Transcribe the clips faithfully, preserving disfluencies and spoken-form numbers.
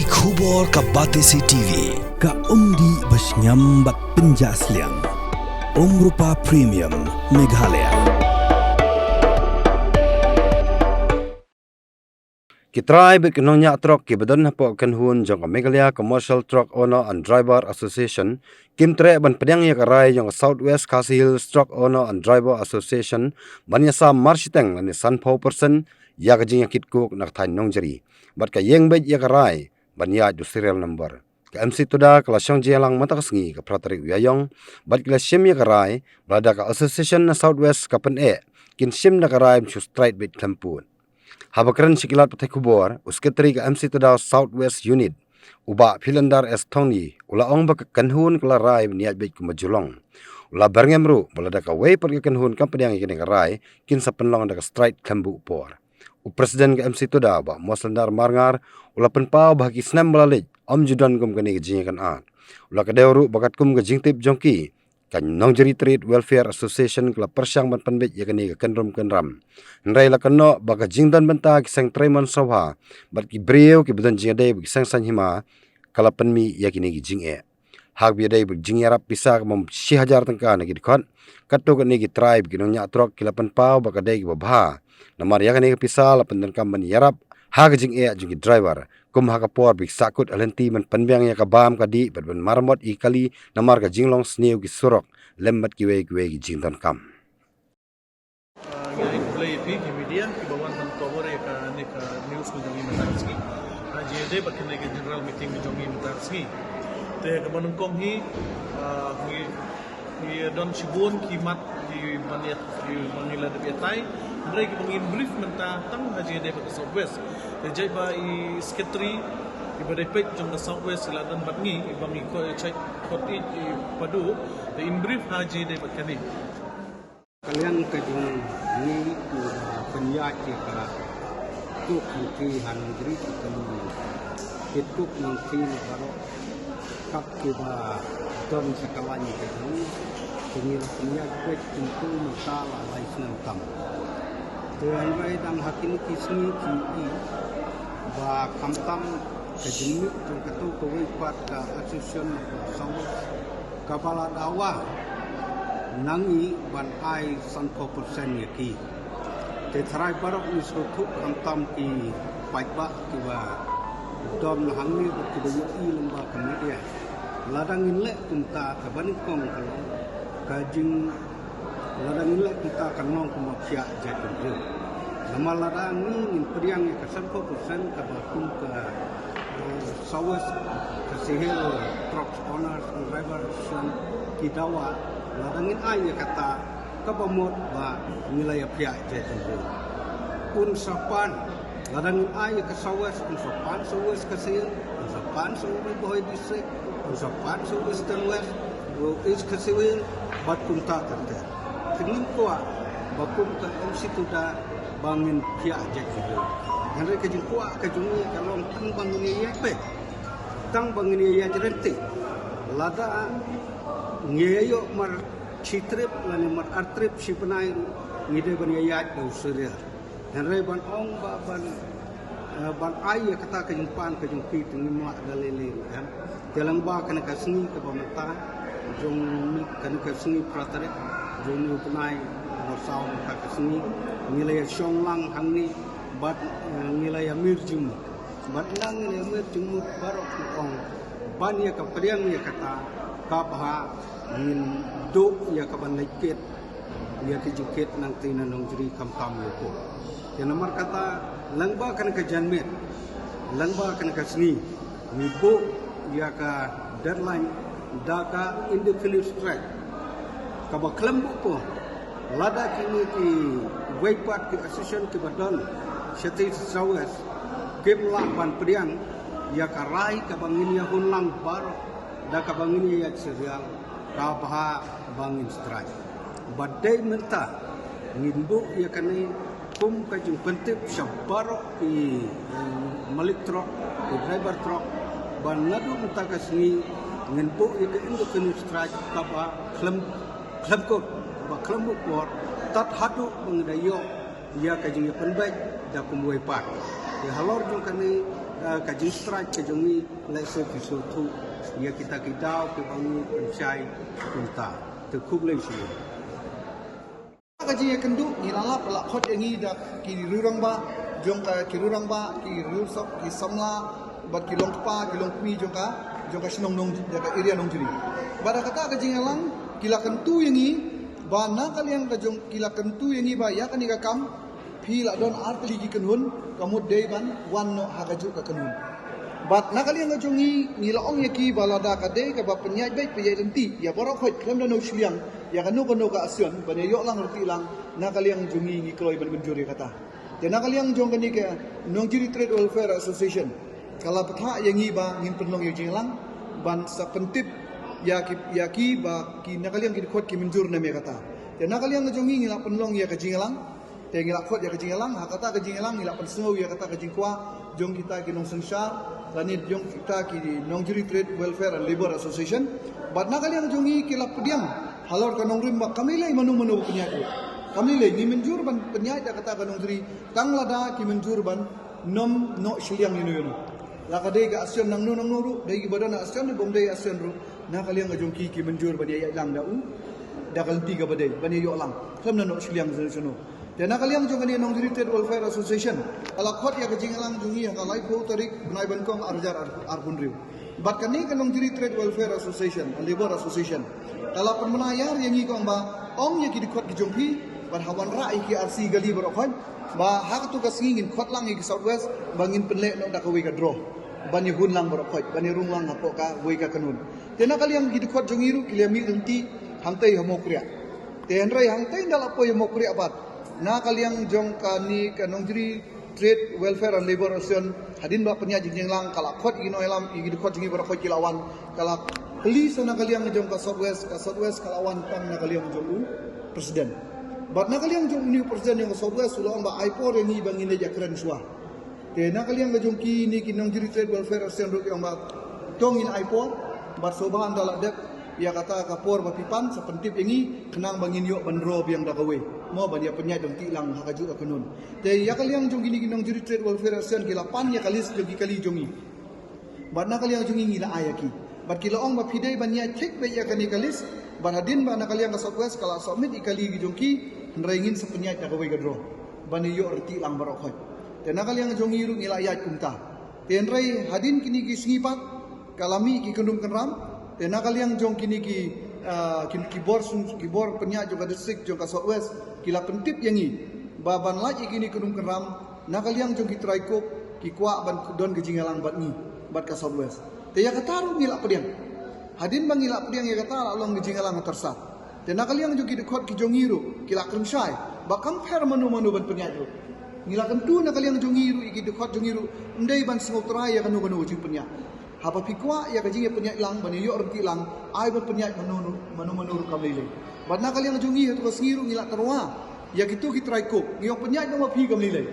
Khubor ka Batesi T V, ka umdih ba shngiam bad pynjah sliang. Umrupa Premium, Meghalaya. Ki trai bad ki nongñiah trok kiba don hapoh kynhun jong ka Meghalaya Commercial Truck Owner and Driver Association kim treh ban pdiang ïa ka rai jong ka South West Khasi Hills Truck Owner and Driver Association ban ïasam marshiteng lane sanphew percent ïa ka jingïakit coke na ka thaiñ Nongjri bad ka ïeng beit ïa ka rai ban ïaid u serial number. Ka M C Tuda ka la shong jingïalang mynta ka sngi ka phra tarik u Ïaïong bad ki la shim ïa ka rai ba lada ka association na South West ka pyneh, kin shim da ka rai ban shu strike beit khlem pud. Haba kren sha ki lad pathai khubor, u Secretary ka M C Tuda South West Unit, u Bah Philander S Thongni, u la ong ba ka kynhun ka la rai ban ïaid beit kumba ju long. U la byrngem ruh ba lada kawei pat ka kynhun kam pdiang ïa kane ka rai, kin sa pynlong da ka strike khlem buh por. U President ka M C Tuda, Bah Moslenar Marngar, u la pynpaw ba ha ki snem ba la leit, ym ju don kum kane ka jingïakynad. U la kdew ruh ba katkum ka jingtip jong ki, ka Nongjri Trade Welfare Association ka la pyrshang ban pynbeit ïa kane ka kynrum kynram. Hynrei la kynnoh ba ka jingdon bynta ki seng trei mon sawha bad ki briew kiba don jingïadei bad ki seng saiñ hima ka la pynmih ïa kine ki jingeh. Ha kaba ïadei bad jingïarap pisa kaba shi hajar tyngka na ki dkhot, katto katne ki trai bad ki nongñiah trok ki la pynpaw ba ka dei kaba bha. Namar ïa kane ka pisa la pyndonkam ban ïarap ha ka jingeh jong ki driver, kum ha ka por ba ki sahkut ha lynti ban pynbiang ïa ka bam ka dih bad ban maramot ïa ki kali namar ka jinglong sniew ki surok lem bad kiwei kiwei ki jingdonkam. Ah, nga ai khublei ïa phi ki media kiba wan ban cover ïa kane ka news ka jong ngi mynta ka sngi. Ah, jingïadei bad kane ka general meeting ka jong ngi mynta ka sngi. Te kaba nyngkong hi, ah, ngi Ngi don shibun ki mat kiba ngi, kiba ngi la dep ïatai. Hynrei kiba ngin brief mynta tang ha jingïadei bad ka South West. Te jait ba i secretary iba dei peit jong ka South West i la don bad ngi, iba ngi ko chait kot i, i padu. Te in brief ha jingïadei bad kane. Ka liang ka jong ngi kiba pynïaid ïa ka coke nangtei ha Nongjri, ki kali ki coke nangtei na baroh. Kat kiba don sa ka lain ka jong ngi, te ngi la pynïaid beit kumto mynta la lai snem tam. Te hynrei dang ha kine ki sngi ki ïohi ba khamtam ka jingmih jong kato kawei pat ka association na ka South West kaba la dawa na ngi ban ai sanphew percent ïa ki. Te tharai baroh ngi sngewthuh khamtam ki paidbah kiba don hangne bad kiba ïohi lyngba ka media. Lada ngin leh kumta, kaba nyngkong ka long ka jing, lada ngin leh kumta kan long kumba phiah jaitbynriew. Namar lada ngi ngin pdiang ïa ka sanphew percent kaba kum ka, eh, South West Khasi Hills Truck Owners and Drivers Association ki dawa, lada ngin ai ïa kata, kaba mut ba ngi la ïa phiah jaitbynriew. Un sa pan, lada ngin ai ïa ka South West, un sa pan South West Khasi Hills, un sa pan South Ri Bhoi District, un sa pan South Western West, East Khasi Hills, bad kumta ter ter. Te ngim kwah ba kum ka M C Tuda ba ngin phiah jaitbynriew. Hynrei ka jingkwah ka jong ngi ka long tang ba ngin ïaid beit, tang ba ngin ïaid ryntih. Lada ngi ïoh mar shi trip lane mar ar trip shi bnai ruh ngi dei ban ïaid da u serial. Hynrei ban ong ba ban, eh, ban ai ïa kata ka jingpan ka jong ki te ngim lah da lei lei ruh em. Te lyngba kane ka sngi kaba mynta jong ngi, kane ka sngi phra tarik jong une u bnai ba saw mynta ka sngi, ngi la ïa shong lang hangne bad, eh, ngi la ïa mir jingmut. Bad nang ngi la ïa mir jingmut baroh ki ong ban ïa ka pdiang ïa kata ka bha ngin duh ïa ka ban leit kit ïa ki jingkit nangtei na Nongjri khamtam ïa ko. Te namar kata lyngba kane ka janmiet, lyngba kane ka sngi, ngi buh ïa ka deadline da ka indefinite strike kaba khlem buh por. Lada kine kiwei pat ki association kiba don shatei South West kim lah ban pdiang ïa ka rai kaba ngin ïa hun lang baroh da kaba ngin ïa ïaid serial, ka bha ba ngin strike. Bad dei mynta ngin buh ïa kane kum ka jingpyntip sha baroh ki, eh, malik truck, ki driver truck, ba naduh mynta ka sngi ngin buh ïa ka indefinite strike kaba khlem, khlem kut, ba khlem buh por, tad haduh ba ngi da ïoh ïa ka jingïapynbeit da kumwei pat. Te halor jong kane Ka jingstrai ka jong ngi lehse ki sngewthuh ïa kita ki daw kiba ngi pynshai kumta. Te khublei shibun. Ka jingïakynduh ngi la lap la khot ïa ngi da ki riew rangbah jong ka, ki riew rangbah, ki riew sop, ki samla bad ki longkpa ki longkmie jong ka, jong ka shnong Nong, jong ka area Nongjri. Bad ha kata ka jingïalang ki la kyntu ïa ngi ba na ka liang ka jong, ki la kyntu ïa ngi ba ïa kane ka kam phi la don ar tylli ki kynhun, ka mut dei ban wan noh ha kajuh ka kynhun. Bad na ka liang ka jong ngi ngi la ong ïa ki ba lada ka dei kaba pynïaid beit pynïaid lynti ïa baroh khoit khlem da noh shiliang ïa kano kano ka action ban ïa ïoh lang rtieh lang, na ka liang jong ngi ngi kloi ban mynjur ïa kata. Te na ka liang jong kane ka Nongjri Trade Welfare Association ka la pynthah ïa ngi ba ngin pynlong ïa ka jingïalang ban sa pyntip ïa ki, ïa ki ba ki na ka liang ki dkhot ki mynjur ne em ïa kata. Te na ka liang jong ngi ngi la pynlong ïa ka jingïalang. Te ngi la khot ïa ka jingïalang, ha kata ka jingïalang ngi la pynsngew ïa kata ka jingkwah jong kita ki nongsynshar lane jong kita ki Nongjri Trade Welfare and Labour Association. Bad na ka liang jong ngi ki la pdiang halor ka nongrim ba kam lei lei mano mano ba pynïaid ruh. Kam lei lei, ngi mynjur ban pynïaid da kata ka nongrim tang lada ki mynjur ban nym noh shiliang ïano ïano. La ka dei ka action nangno nangno ruh, dei kiba don action ne bym dei action ruh, na ka liang ka jong ki ki mynjur ban ïa ïaid lang da u, da ka lynti kaba dei ban ïa ïoh lang khlem da noh shiliang shano shano. Te na ka liang jong kane Nongjri Trade Welfare Association ka la khot ïa ka jingïalang jong ngi ha ka laiphew tarik bnai ba nyngkong arhajar arphew hynriew. Bad kane ka Nongjri Trade Welfare Association, Labour Association, ka la pynbna ïar ïa ngi ka ong ba ong ïa ki dkhot ki jong phi bad ha wanrah ïa ki R C kali baroh khoit ba ha katu ka sngi ngin khot lang ïa ki South West ba ngin pynleh noh da kawei ka draw ban ïa hun lang baroh khoit, ban ïa rung lang hapoh kawei ka kynhun. Te na ka liang ki dkhot jong ngi ruh ki la mih lynti hangtei ha Mawkriah. Te hynrei hangtei ynda la poi ha Mawkriah pat, na ka liang jong kane ka Nongjri Trade Welfare and Labour Association, hadien ba pynïaid jingïalang ka la khot ïa ki nongïalam, ïa ki dkhot jong ngi baroh khoit ki la wan, ka la kylli sa na ka liang jong ka South West, ka South West ka la wan tang na ka liang jong u president. Bad na ka liang jong u president jong ka South West u la ong ba ai por ïa ngi ba ngin ïa kren shuwa. Te na ka liang ka jong kine ki Nongjri Trade Welfare Association ruh ki ong ba to ngin ai por bad sngewbha ynda la dep ïa kata ka por ba phi pan sa pyntip ïa ngi khnang ba ngin ïoh ban draw biang da kawei, mo, ban ïa pynïaid lynti lang ha kajuh ka kynhun. Te ïa ka liang jong kine ki Nongjri Trade Welfare Association ki la pan ïa ka list jong ki kali jong ngi. Bad na ka liang jong ngi ngi la ai ïa ki. Bad ki la ong ba phi dei ban ïaid thik beit ïa kane ka list. Bad hadien ba na ka liang ka South West ka la submit ïa ki kali ki jong ki, hynrei ngin sa pynïaid da kawei ka draw ban ïa ïoh rtieh lang baroh khoit. Te na ka liang jong ngi ruh ngi la ïaid kumta. Te hynrei hadien kine ki sngi pat ka la mih ki kyndrum kynram. Te na ka liang jong kine ki, ah, ki, ki bor sung, ki bor pynïaid jong ka district jong ka South West ki la pyntip ïa ngi ba ban lait ïa kine ki kyndrum kynram na ka liang jong ki trai cook ki kwah ban don ka jingïalang bad ngi, bad ka South West. Te ïa kata ruh ngi la pdiang. Hadien ba ngi la pdiang ïa kata la long ka jingïalang ha Tyrsad. Te na ka liang jong ki dkhot ki jong ngi ruh ki la kren shai ba kam pher mano mano ban pynïaid ruh. Ngi la kyntu na ka liang jong ngi ruh ïa ki dkhot jong ngi ruh, ym dei ban sngewthuh ïa kano kano ka jingpynïaid. Haba phi kwah ïa ka jingïapynïaid lang ban ïa ïoh rtieh lang, ai ban pynïaid mano mano ruh kam lei lei. Bad na ka liang jong ngi ha katu ka sngi ruh ngi la tyrwa ïa kitu ki trai cook, ngi ong pynïaid noh ma phi kam lei lei.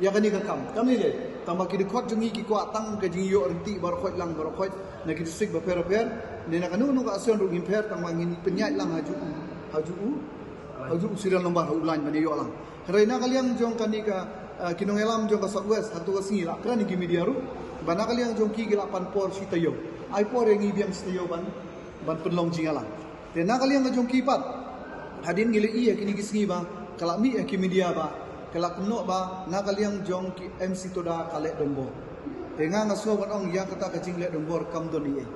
Ïa kane ka kam kam lei lei. Tang ba ki dkhot jong ngi ki kwah tang ka jingïoh rtieh baroh khoit lang baroh khoit na ki district bapher bapher. Ne na kano kano ka association ruh ngim pher, tang ba ngin pynïaid lang ha juh u, ha juh u, ha juh u serial number ha u line ban ïa ïoh lang. Hynrei na ka liang jong kane ka, ah, ki nongïalam jong ka South West ha katu ka sngi la kren ïa ki media ruh ba na ka liang jong ki ki la pan por shi taïew. Ai por ïa ngi biang shi taïew ban, ban pynlong jingïalang. Te na ka liang ka jong ki pat, hadien ngi la ïohi ha kine ki sngi ba ka la mih ha ki media ba ka la kynnoh ba na ka liang jong ki M C Toda ka leh donbor. Te nga nga sngew ban ong ïa kata ka jingleh donbor kam don ei ei.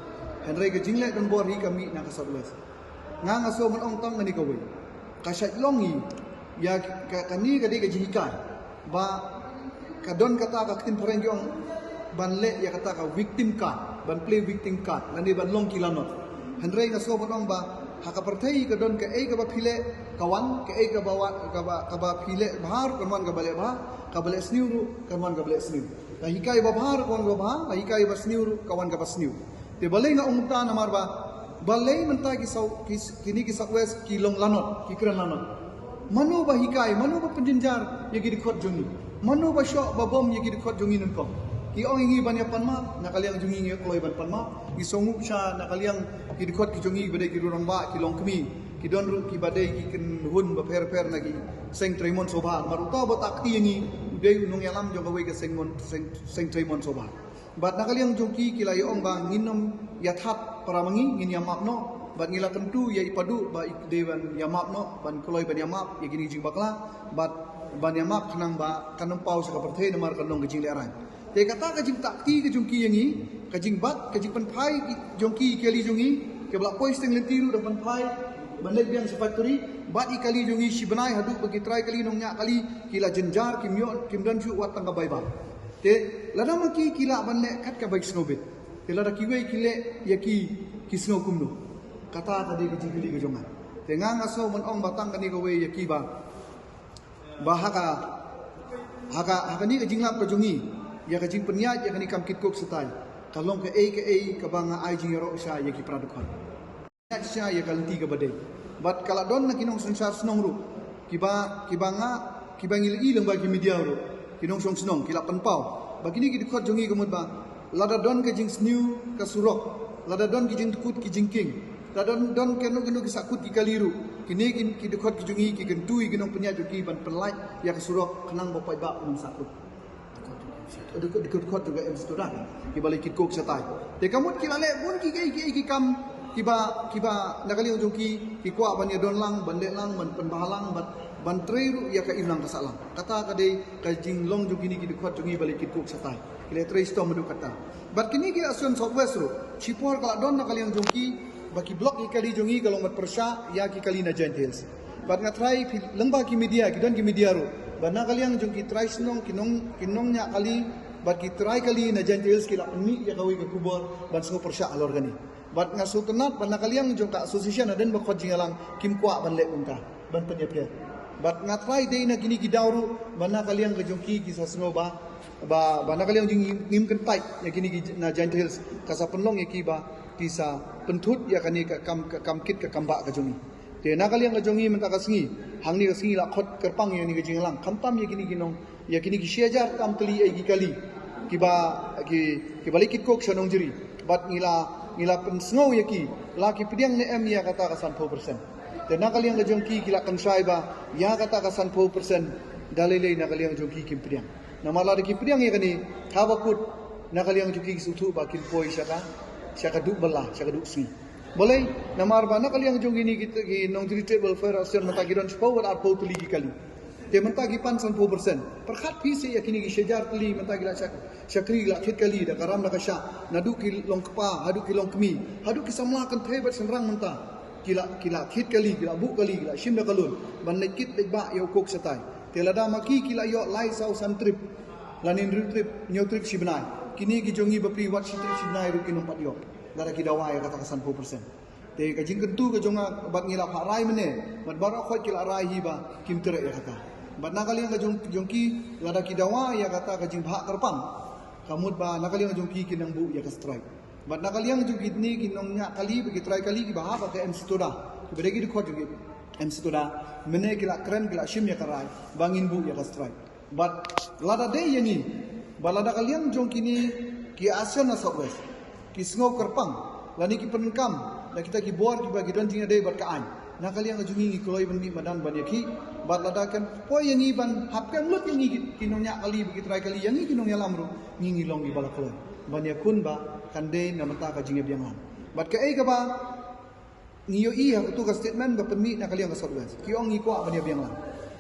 Hynrei ka jingleh donbor hi ka mih na ka South West. Nga nga sngew ban ong tang kane kawei. Ka shait long hi ïa ka, kane ka dei ka jinghikai ba ka don kata ka ktien phareng ki ong ban leh ïa kata ka victim card, ban play victim card lane ban long ki lanot. Hynrei nga sngew ban ong ba ha ka pyrthei ka don kaei kaba phi leh ka wan, kaei kaba wa-, kaba, kaba phi leh bha ruh kan wan kaba leh bha, kaba leh sniew ruh kan wan kaba leh sniew. Ka hikai ba bha ruh kan wan kaba bha, ka hikai ba sniew ruh kan wan kaba sniew. Te balei nga ong kumta namar ba balei mynta ki South, ki, kine ki South West ki long lanot, ki kren lanot. Mano ba hikai, mano ba pynjynjar ïa ki dkhot jong ngi? Mano ba shoh ba bom ïa ki dkhot jong ngi nyngkong? Ki ong ïa ngi ban ïa pan map, na ka liang jong ngi ngi kloi ban pan map. Ngi sngewnguh sha na ka liang ki dkhot ki jong ngi ba dei ki riew rangbah, ki longkmie, ki don ruh kiba dei ki kynhun bapher bapher na ki seng treimon sngewbha. Namar uta ba ta kti ïa ngi u dei u nongïalam jong kawei ka seng mon, seng, seng treimon sngewbha. Bad na ka liang jong ki ki la ïa ong ba ngin ym ïa thad para ma ngi, ngin ïa map noh. Bad ngi la kyntu ïa i Padu ba i dei ban ïa map noh, ban kloi ban ïa map ïa kine ki jingbakla. Bad ban ïa map khnang ba kan ym paw sha ka pyrthei namar kan long ka jinglehraiñ. Te kata ka jingtakti ka jong ki ïa ngi, ka jingbat, ka jingpynphai jong ki ïa ki kali jong ngi, kiba la poi sha teng lynti ruh da pynphai ban leit biang sha factory, bad i kali jong ngi shi bnai haduh ba ki trai kali nongñiah kali ki la jynjar, kim ïoh, kim don shuh wat tang ka bai bam. Te lada ma ki ki lah ban leh kat kaba ki sngewbit, te lada kiwei ki leh ïa ki, ki sngew kumno? Kata ka dei ka jingkylli ka jong nga. Te nga nga sngew ban ong ba tang kane kawei ïa ki ba, ba ha ka, ha ka, ha kane ka jinglap ka jong ngi ïa ka jingpynïaid ïa kane ka kam kitkhuk shatai, ka long kaei kaei kaba nga ai jingïaroh sha ïa ki para dkhot. Pynïaid sha ïa ka lynti kaba dei. Bad ka la don na ki nongsynshar shnong ruh, kiba, kiba nga, kiba ngi la ïohi lyngba ki media ruh, ki nongshong shnong ki la pynpaw ba kine ki dkhot jong ngi ka mut ba lada don ka jingsniew ka surok, lada don ki jingdkut ki jingkieng, lada don, don kano kano ki sahkut ki kali ruh, kine ki, ki dkhot ki jong ngi ki kyntu ïa ki nongpynïaid jong ki ban pynlait ïa ka surok khnang ba paidbah un ym sahkut. Dkhot, dkhot, dkhot jong ka M C Tura kiba la kitkhuk shatai. Te ka mut ki la leh bun kiei kiei ki kam kiba, kiba na ka liang jong ki ki kwah ban ïadon lang, ban leh lang, ban pynbha lang, ban, ban trei ruh ïa ka imlang ka sahlang. Kata ka dei ka jinglong jong kine ki dkhot jong ngi ba la kitkhuk shatai. Ki la trei shitom haduh katta. Bad kine ki Action South West ruh, shipor ka la don na ka liang jong ki ba ki block ïa ki kali jong ngi ka long ban pyrshah ïa ki kali na Jaintia Hills. Bad nga tharai phi lyngba ki media, ki don ki media ruh, ba na ka liang jong ki trai shnong, ki nong, ki nongñiah kali bad ki trai kali na Jaintia Hills ki la pynmih ïa kawei ka khubor ban sngew pyrshah halor kane. Bad nga sngewtynnat ba na ka liang jong ka association hadien ba khot jingïalang kim kwah ban leh kumta, ban pynïapher. Bad nga tharai dei na kine ki daw ruh ba na ka liang ka jong ki ki sa sngew ba, ba, ba na ka liang jong ngi ngim kyntait ïa kine ki na Jaintia Hills, ka sa pynlong ïa ki ba ki sa pynthut ïa kane ka kam, ka kam kit ka kam bah ka jong ngi. Te na ka liang ka jong ngi mynta ka sngi, hangne ka sngi la khot kyrpang ïa kane ka jingïalang, khamtam ïa kine ki nong, ïa kine ki shi hajar tam tylli ïa ki kali kiba, ki, kiba la kitkhuk sha Nongjri. Bad ngi la, ngi la pynsngew ïa ki la ki pdiang ne em ïa kata ka sanphew percent. Te na ka liang ka jong ki ki la kynshai ba ïa kata ka sanphew percent da lei lei na ka liang jong ki kim pdiang. Namar lada ki pdiang ïa kane, haba kut na ka liang jong ki ki sngewthuh ba kin poi sha ka, sha ka duh bylla, sha ka duh sngi. Balei? Namar ba na ka liang jong kine ki, ki Nongjri Trade Welfare Association mynta ki don shiphew bad arphew tylli ki kali. Te mynta ki pan sanphew percent. Pyrkhat phi seh ïa kine ki shi hajar tylli mynta ki la shak, shakri, la thied kali da ka ram da ka shah. Naduh ki long kpa haduh ki long kmie, haduh ki samla kynthei bad shynrang mynta ki la, ki la thied kali, ki la buh kali, ki la shim da ka loan ban leit kit leit bah ïa u khuk shatai. Te lada ma ki ki la ïoh lai saw san trip, lane hynriew trip, hynñiew trip shi bnai, kine ki jong ngi bapli wat shi trip shi bnai ruh kin ym pat ïoh lada ki dawa ïa kata ka sanphew percent. Te ka jingkyntu ka jong nga bad ngi la phah rai mynne, bad baroh khoit ki la rai hi ba kim treh ïa kata. Bad na ka liang ka jong, jong ki, lada ki dawa ïa kata ka jingbhah kyrpang, ka mut ba na ka liang jong ki kin nang buh ïa ka strike. Bad na ka liang jong kine ki nongñiah kali bad ki trai kali kiba hap ha ka M C Tura, kiba dei ki dkhot jong ki M C Tura, mynne ki la kren, ki la shim ïa ka rai ba ngin buh ïa ka strike. Bad lada dei ïa ngi, bad lada ka liang jong kine ki Action na South West ki sngew kyrpang lane ki pyndonkam da kita ki bor kiba ki don jingïadei bad ka aiñ, na ka liang ka jong ngi ngi kloi ban mih madan ban ïakhih. Bad lada kan poi ïa ngi ban hap kem lut ïa ngi ki, ki nongñiah kali bad ki trai kali, ïa ngi ki nongïalam ruh, ngi ngi long kiba la kloi ban ïakhun ba kan dei na bynta ka jingïabiang lang. Bad kaei kaba ngi ïohi ha katu ka statement ba pynmih na ka liang ka South West, ki ong ngi kwah ban ïabiang lang.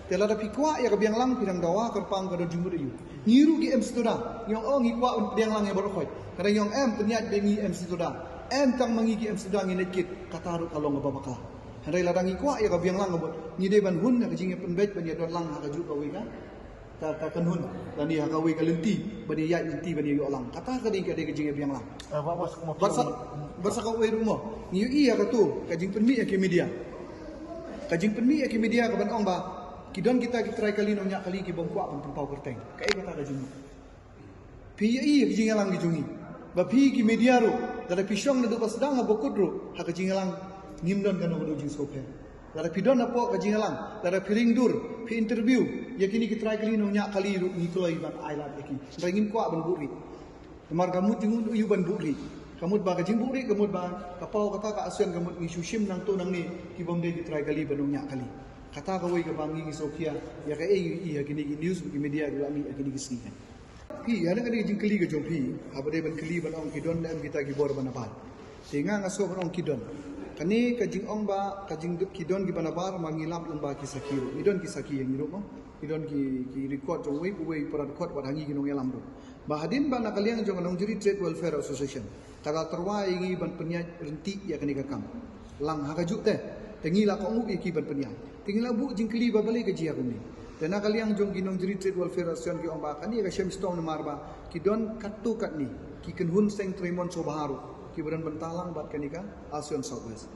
Te lada phi kwah ïa ka biang lang, phi dang dawa kyrpang, ka don jingmut aïu? Ngi ruh ki M C Tura ngi ong, oh, ngi kwah ban pdiang lang ïa baroh khoit. Ka dang ong em, pynïaid bad ngi M C Tura, em tang ma ngi ki M C Tura ngin leit kit, kata ruh ka long kaba bakla. Hynrei lada ngi kwah ïa ka biang lang ka mut, ngi dei ban hun ha ka jingïapynbeit ban ïadon lang ha kajuh kawei ka, ka, ka kynhun, lane ha kawei ka lynti ban ïaid lynti ban ïaïoh lang. Kata ka dei, ka dei ka jingïabiang lang. Eh, ba, ba, ba, Bad sa, bad sa kawei ruh mo, ngi ïohi ha katu ka jingpynmih ïa ki media, ka jingpynmih ïa ki media kaban ong ba ki don kita ki trai kali nongñiah kali kibym kwah ban pynpaw kyrteng. Kaei kata ka jingmut? Phi ïohi ha ki jingïalang ki jong ngi ba phi ki media ruh, lada phi shong naduh ba sdang haba kut ruh, ha ka jingïalang ngim don kano kano jingsngewpher. Lada phi don hapoh ka jingïalang, lada phi ring dur, phi interview ïa kine ki trai kali nongñiah kali ruh, ngi kloi ban ailad ïa ki. Hynrei ngim kwah ban buhrieh. Namar ka mut jingmut aïu ban buhrieh? Ka mut ba ka jingbuhrieh ka mut ba ka paw kata ka Action, ka mut ngi shu shim nangto nangne kibym dei ki trai kali bad nongñiah kali. Kata kawei kaba ngi ngi sngewkhia ïa kaei ngi ïohi ha kine ki news, ki media ki la mih ha kine ki sngi. Phi, ïa na kane ka jingkylli ka jong phi, haba dei ban kylli ban ong ki don ne em kita ki bor ba nabar. Te nga nga sngew ban ong ki don. Kane ka jingong ba, ka jing ki don kiba nabar, ma ngi lap lyngba ki sakhi ruh. Ngi don ki sakhi ïa ngi ruh mo. Ngi don ki, ki record jong uwei pa uwei para record wat ha ngi ki nongïalam ruh. Ba hadien ba na ka liang jong ka Nongjri Trade Welfare Association ka la tyrwa ïa ngi ban pynïaid ryntih ïa kane ka kam. Lang ha kajuh te, te ngi la kohnguh ïa ki ban pynïaid. Te ngi la buh jingkylli ba balei ka jia kumne. Te na ka liang jong ki Nongjri Trade Welfare Association ki ong ba kane ka shem shitom namar ba ki don katto katne ki kynhun seng trei mon sngewbha ruh kiba don bynta lang bad kane ka Association South West.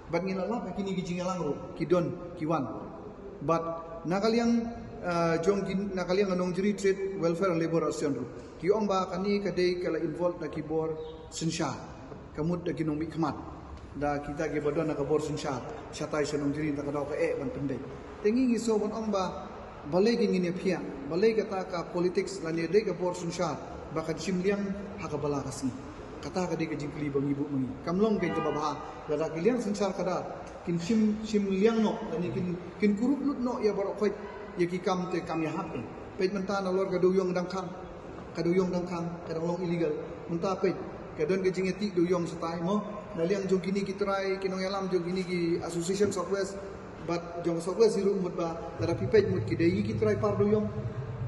Bad ngi la lap ha kine ki jingïalang ruh ki don ki wan. Bad na ka liang, eh, jong ki, na ka liang ka Nongjri Trade Welfare Labour Association ruh ki ong ba kane ka dei ka la involve da ki bor synshar. Ka mut da ki nongmihkhmat, da kita kiba don na ka bor synshar shatai sha Nongjri, da ka daw ka eh ban pyndep. Te ngi ngi sngew ban ong ba balei ki ngin ïa phiah, balei kata ka politics lane dei ka bor synshar ba kan shim liang ha kaba la ka sngi. Kata ka dei ka jingkylli ba ngi buh ma ngi. Kam long ka kaba bha lada ki liang synshar khadar kin shim, shim liang noh lane kin, kin kurup lut noh ïa baroh khoit ïa ki kam, te kam ïahap. Peit mynta nalor ka dewïong dang khang, ka dewïong dang khang, ka dang long illegal. Mynta peit, ka don ka jingïatih dewïong shatai mo. Na liang jong kine ki trai, ki nongïalam jong kine ki Association South West bad jong South West hi ruh mut ba lada phi peit mut ki dei hi ki trai par dewïong,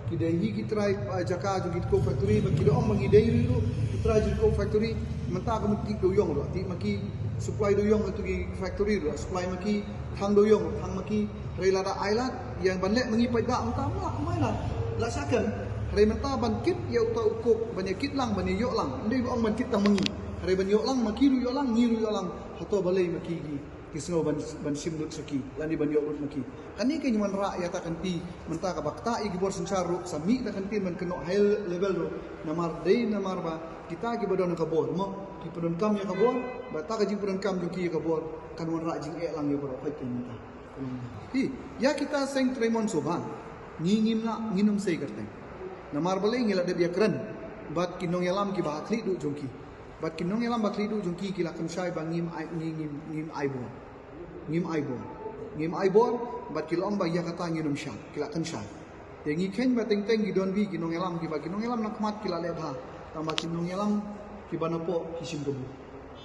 ki dei hi ki trai, eh, jaka jong ki coke factory, bad ki da ong ba ngi dei ruh ki trai jong ki coke factory. Mynta ka mut tih dewïong ruh, tih ma ki, supply dewïong ïa tu ki factory ruh, supply ma ki, thang dewïong, thang ma ki. Hynrei lada ai lad ïa ban leh ma ngi paidbah mynta, ma la kumai lad. La sha kan. Hynrei mynta ban kit ïa uta u coke, ban ïa kit lang, ban ïa ïoh lang, ym dei ba ong ban kit tang ma ngi. Hynrei ban ïoh lang ma ki ruh ïoh lang, ngi ruh ïoh lang. Hato balei ma ki ki, ki sngew ban, ban shim lut sha ki lane ban ïoh lut ma ki. Kane ka ngi wanrah ïa ta ka kynti mynta kaba ktah ïa ki bor synshar ruh sa mih da ka kynti ban kynnoh high level ruh. Namar dei namar ba kita kiba don ha ka bor mo, ki pyndonkam ïa ka bor, bad ta ka jingpyndonkam jong ki ïa ka bor kan wanrah jingeh lang ïa baroh khoit mynta. Hi, ïa kita seng trei mon sngewbha ngi ngim lah, ngin ym sei kyrteng. Namar balei, ngi la dep ïakren bad ki nongïalam kiba ha khlieh duh jong ki. Bad ki nongïalam ba khlieh duh jong ki ki la kynshai ba ngim ai, ngi ngim, ngim ai bor. Ngim ai bor. Ngim ai bor, bad ki la ong ba ïa kata ngin ym shah, ki la kynshai. Te ngi kheiñ ba teng teng ki don bha ki nongïalam kiba, ki nongïalam na khmat ki la leh bha, tangba ki nongïalam kiba napoh ki shim kabu.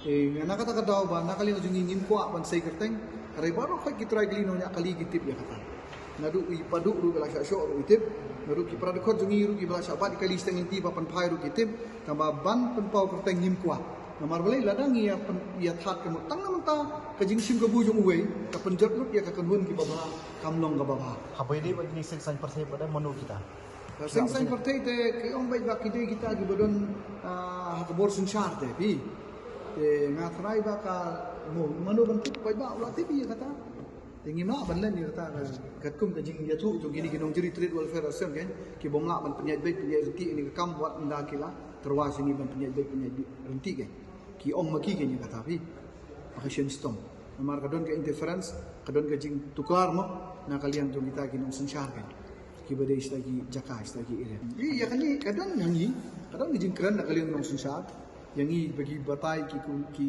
Te na kata ka daw ba na ka liang jong ngi ngim kwah ban sei kyrteng, hynrei baroh khoit ki trai kylli, nongñiah kali ki tip ïa kata. Naduh i Paduh ruh ba la shah shoh ruh i tip, naduh ki para dkhot jong ngi ruh kiba la shah bat ïa kali sha teng lynti ba pynphai ruh ki tip, tangba ban pynpaw kyrteng ngim kwah. Namar balei, lada ngi ïa pyn, ïa thad ka mut tang na mynta ka jingshim kabu jong uwei ka pynjot lut ïa ka kynhun kiba bha, kam long kaba bha. Haba ïadei bad kine ki seng saiñ pyrthei pat, mano kita? Seng saiñ pyrthei te ki ong beit ba ki dei kita kiba don, ah, ha ka bor synshar te phi. Te nga tharai ba ka mo, mano ban tip, paidbah u la tip ïa kata. Te ngim lah ban len ïa kata ka, katkum ka jingïathuh jong kine ki Nongjri Trade Welfare Association kein, ki bym lah ban pynïaid beit pynïaid ryntih ïa kane ka kam wat ynda ki la tyrwa sha ngi ban pynïaid beit pynïaid ryntih kein. Ki ong ma ki kein ïa kata phi. Ba ka shem shitom. Namar ka don ka interference, ka don ka jingtuklar mo na ka liang jong kita ki nongsynshar kein, kiba dei shatai ki jaka, shatai ki area. Ïa kane ka don ha ngi, ka don ka jingkren na ka liang nongsynshar. Ïa ngi ba ki batai ki, ki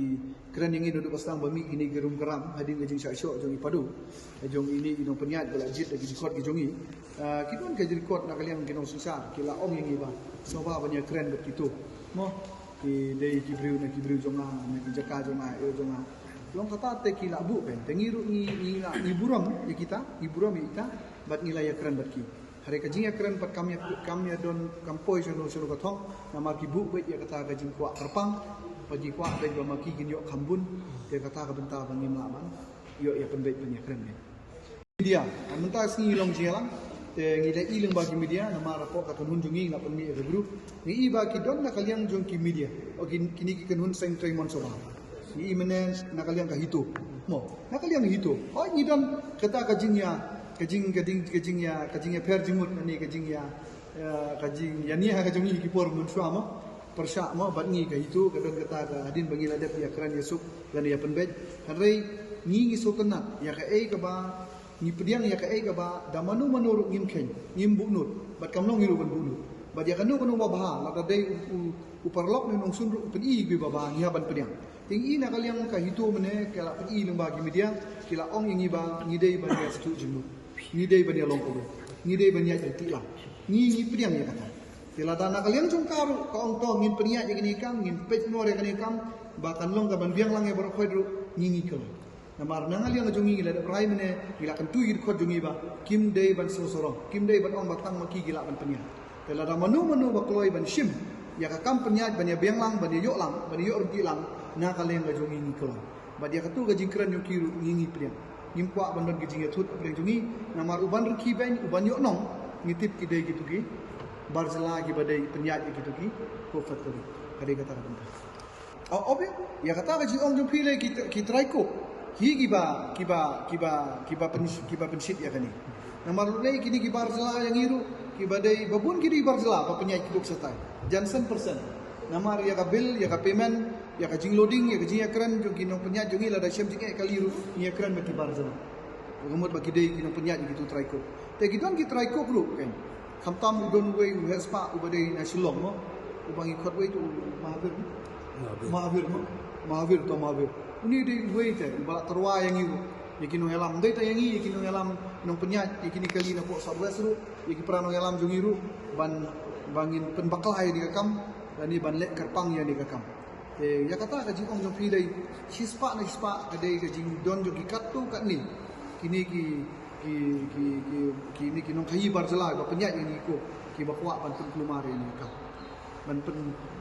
kren ïa ngi naduh ba sdang ba mih kine ki rum ka ram hadien ka jingshah shoh jong i Paduh, jong ine i nongpynïaid ba la jied da ki jingkhot ki jong ngi. Ah, ki don ka jingrecord na ka liang ki nongsynshar, ki la ong ïa ngi ba sngewbha ban ïakren bad kito mo. Ki dei ki briew na ki briew jong nga, na ki jaka jong nga, ïoh jong nga. Long kata te ki la buh kein. Te ngi ruh ngi, ngi la, ngi burom ïa kita, ngi burom ïa kita, bad ngi la ïakren bad ki. Hynrei ka jingïakren pat kam ïa, kam ïa don, kam poi shano shano ka thong, namar ki buh beit ïa kata ka jingkwah kyrpang, bad ki kwah beit ba ma ki kin ïoh kham bun, te kata ka bynta ba ngim lah ban ïoh ïa pynbeit ban ïakren beit. Media, mynta ka sngi long jingïalang, te ngi la i lyngba ki media, namar hapoh ka kynhun jong ngi ngi la pynmih ïa ka group. Ngi i ba ki don na ka liang jong ki media, o ki, kine ki kynhun seng trei mon sngewbha. Ngi i mynne na ka liang ka HITO. Mo, na ka liang HITO. O ngi don kata ka jingïa, ka jing, ka jing, ka jingïa, ka jingïapher jingmut, ne ka jingïa, eh, ka jingïania ka jong ngi ki por mynshuwa mo. Pyrshah mo, bad ngi ka HITO, ka don kata ka hadien ba ngi la dep ïakren ïasuk, lane ïapynbeit. Hynrei ngi ngi sngewtynnat ïa kaei kaba, ngi pdiang ïa kaei kaba da mano mano ruh ngim kheiñ, ngim buh nud, bad kam long ngi ruh ban buh nud. Bad ïa kano kano ba bha, lada dei u, u, u paralok ne u nongshun ruh u pyni ïa kiba bha, ngi hap ban pdiang. Te ngi i na ka liang ka HITO mynne, ki la pyni lyngba ki media, ki la ong ïa ngi ba ngi dei ban ïa sdang jingmut, ngi dei ban ïa long kaba, ngi dei ban ïa ïa ti la. Ngi ngi pdiang ïa kata. Te lada na ka liang jong ka ruh ka ong to ngin pynïaid ïa kane ka kam, ngin peit noh ïa kane ka kam, ba kan long ka ban biang lang ïa baroh khoit ruh, ngi ngi kloi. Namar na ka liang jong ngi la dep rai mynne, ngi la kyntu ïa ki dkhot jong ngi ba kim dei ban sngewsarong, kim dei ban ong ba tang ma ki ki lah ban pynïaid. Te lada mano mano ba kloi ban shim ïa ka kam pynïaid, ban ïa biang lang, ban ïa ïoh lang, ban ïa ïoh ryntih lang na ka liang jong ngi, ngi kloi. Bad ïa katu ka jingkren jong ki ruh ngi ngi pdiang. Ngim kwah ban don ka jingïathut hapdeng jong ngi, namar uban rkhie beiñ, uban ïoh nong, ngi tip ki dei kitu ki bar jylla kiba dei pynïaid ïa kitu ki coke factory. Ka dei kata ka bynta. Ïa kata ka jingong jong phi lei ki trai coke, hi kiba, kiba, kiba, kiba pynshit ïa kane. Namar lei kine ki bar jylla ïa ngi ruh kiba dei, babun ki dei bar jylla ba pynïaid ki coke shatai. Jansen persen. Namar ïa ka bill, ïa ka payment, ïa ka jingloading, ïa ka jingïakren jong ki nongpynïaid jong ngi, lada shem jingeh kali ruh ngi ïakren bad ki bar jylla. Ka mut ba ki dei ki nongpynïaid ïa kitu trai coke. Te ki don ki trai coke ruh kan. Khamtam u don uwei u heh spah uba dei na Shillong mo. Uba ngi khot wei tu u Mahavir. Mahavir mo. Mahavir to Mahavir. Uni dei uwei te uba la tyrwa ïa ngi ruh. Ïa ki nongïalam dei ta ïa ngi, ïa ki nongïalam nongpynïaid, ïa kine kali na pok South West ruh, ïa ki para nongïalam jong ngi ruh ban, ban ngin pynbakla ïa kane ka kam, lane ban leh kyrpang ïa kane ka kam. Te ïa kata ka jingong jong phi lei, shispah na shispah ka dei ka jingdon jong ki katto katne kine ki, ki, ki, ki, kine ki nongkhaïi bar jylla ba pynïaid ïa ngi coke, kiba kwah ban pynkulmar ïa ngi ka, ban pyn,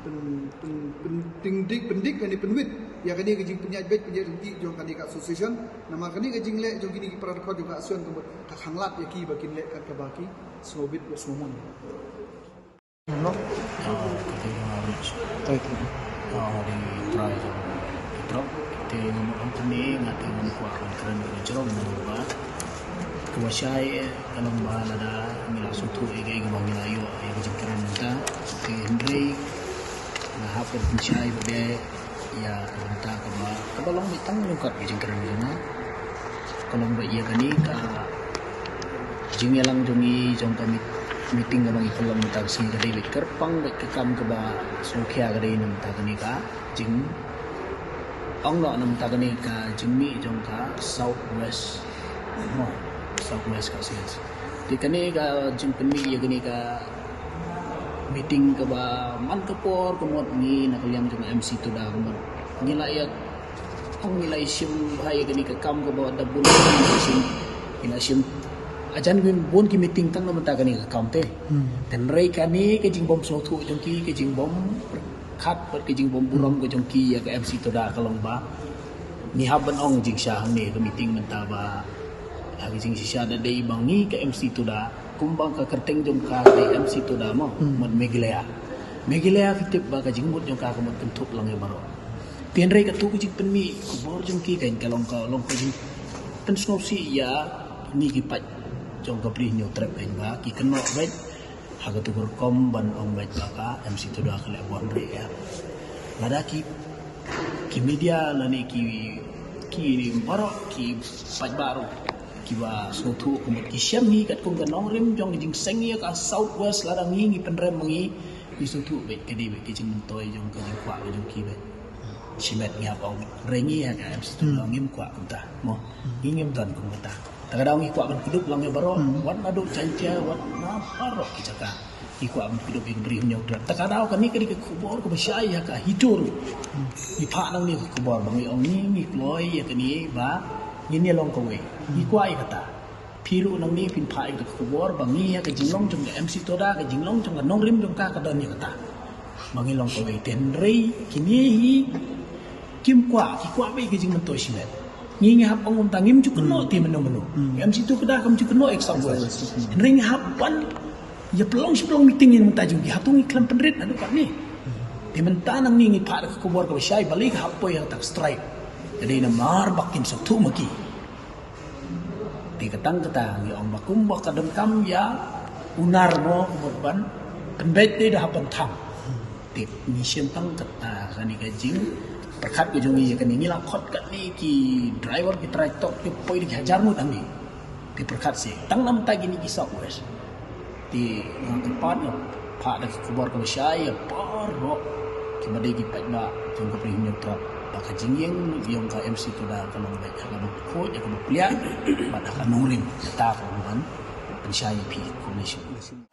pyn, pyn, pyndik, pyndik lane pynwit ïa kane ka jingpynïaid beit pynïaid ryntih jong kane ka association. Namar kane ka jingleh jong kine ki para dkhot jong ka association ka mut ka khanglad ïa ki ba kin leh kat kaba ki sngewbit bad sngewmon. Hello. Ah, ka dei ka Rich. Thank you. Ah, dei trai jong ki drop. Te nga mut ong kane, nga te ngan kwah ban kren ka jrong namar ba kaba shai ka long ba lada ngi la sngewthuh ïa kaei kaba ngi la ïoh ïa ka jingkren mynta. Te hynrei nga hap ban pynshai ba dei ïa ka bynta kaba, kaba long beit tang lyngkot ka jingkren jong nga. Ka long beit ïa kane ka jingïalang jong ngi jong ka meet-, meeting kaba ngi pynlong mynta ka sngi ka dei beit kyrpang beit ka kam kaba sngewkhia ka dei na mynta kane ka jingong noh na mynta kane ka jingmih jong ka South West. Mo, South West ka sales. Te kane ka jingpynmih ïa kane ka meeting kaba man ka por ka mut ngi na ka liang jong M C Tuda ka mut ngi la ïa ong ngi la ïa shim bha ïa kane ka kam kaba da bun ngi la shim, ngi la shim. Hajan ngi bun ki meeting tang na mynta kane ka kam te. Hmm. Hynrei kane ka jingbym sngewthuh jong ki, ka jingbym khat bad ka jingbym burom ka jong ki ïa ka M C Tuda ka long ba ngi hap ban ong jingshisha hangne ka meeting mynta ba ha ka jingshisha da dei ba ngi ka M C Tuda kumba ka kyrteng jong ka dei M C Tuda mo, hmm, mut Meghalaya. Meghalaya ki tip ba ka jingmut jong ka ka mut kynthup lang ïa baroh. Te hynrei katu ka jingpynmih khubor jong ki kan ka long ka long ka jingpynsngewsih ïa ngi ki paid jong ka Bri Hynñiewtrep kan ba ki kynnoh beit ha katu ka rukom ban ong beit ba ka M C Tuda ka leh bor hynrei ïa. Lada ki, ki media lane ki, ki baroh ki paidbah ruh kiba sngewthuh ka mut ki shem hi katkum ka nongrim jong ka jingseng ïa ka South West lada ngi ngi pynrem ma ngi, ngi sngewthuh beit ka dei beit ka jingmyntoi jong ka jingkwah ka jong ki beit. Shimet ngi hap ong. Hynrei ngi ha ka M C Tuda ngim kwah kumta. Mo, ngi ngim don kumta. Ta ka daw ngi kwah ban kdup lang ïa baroh. Hmm. Wat naduh Jaintia, wat na baroh ki jaka. Ngi kwah ban kdup ïa ka Bri Hynñiewtrep. Ta ka daw kane ka dei ka khubor kaba shai ïa ka HITO ruh. Hmm. Ngi phah nangne ka khubor ba ngi ong ngi, ngi kloi ïa kane ba ngin ïa long kawei. Ngi kwah ïa kata. Phi ruh nangne phin phah ïa ka khubor ba ngi ïa ka jinglong jong ka M C Tuda, ka jinglong jong ka nongrim jong ka ka don ïa kata. Ba ngi long kawei te hynrei kine hi kim kwah, ki kwah beit ka jingmyntoi shimet. Ngi ngi hap ong kumta ngim ju kynnoh te mynno mynno. Hmm. M C Tuda kam ju kynnoh ïa ka South West. Hynrei ngi hap ban ïa pynlong shi pynlong meeting ïa mynta jong ki, hato ngi khlem pynrit haduh katne. Te mynta nangne ngi phah da ka khubor kaba shai balei ka hap poi ha kata ka strike. Ka dei namar ba kim sngewthuh ma ki. Te ka tang kata ngi ong ba kumba ka donkam ïa u nar mo kumba ban pynbeit dei da hap ban tham. Te ngi shem tang kata kane ka jingpyrkhat ka jong ngi ïa kane, ngi la khot katne ki driver ki trai tok ki poi da ki hajar ngut hangne. Te pyrkhat seh tang na mynta kine ki South West. Te nga kyrpad nga phah da ka khubor kaba shai ïa baroh kiba dei ki paidbah jong ka Bri Hynñiewtrep ba ka jingïeng lut ïong ka M C Tuda ka long beit ha kaba khuid, ha kaba pliang bad ha ka nongrim. Kata ka long ban pynshai ïa phi kum nation.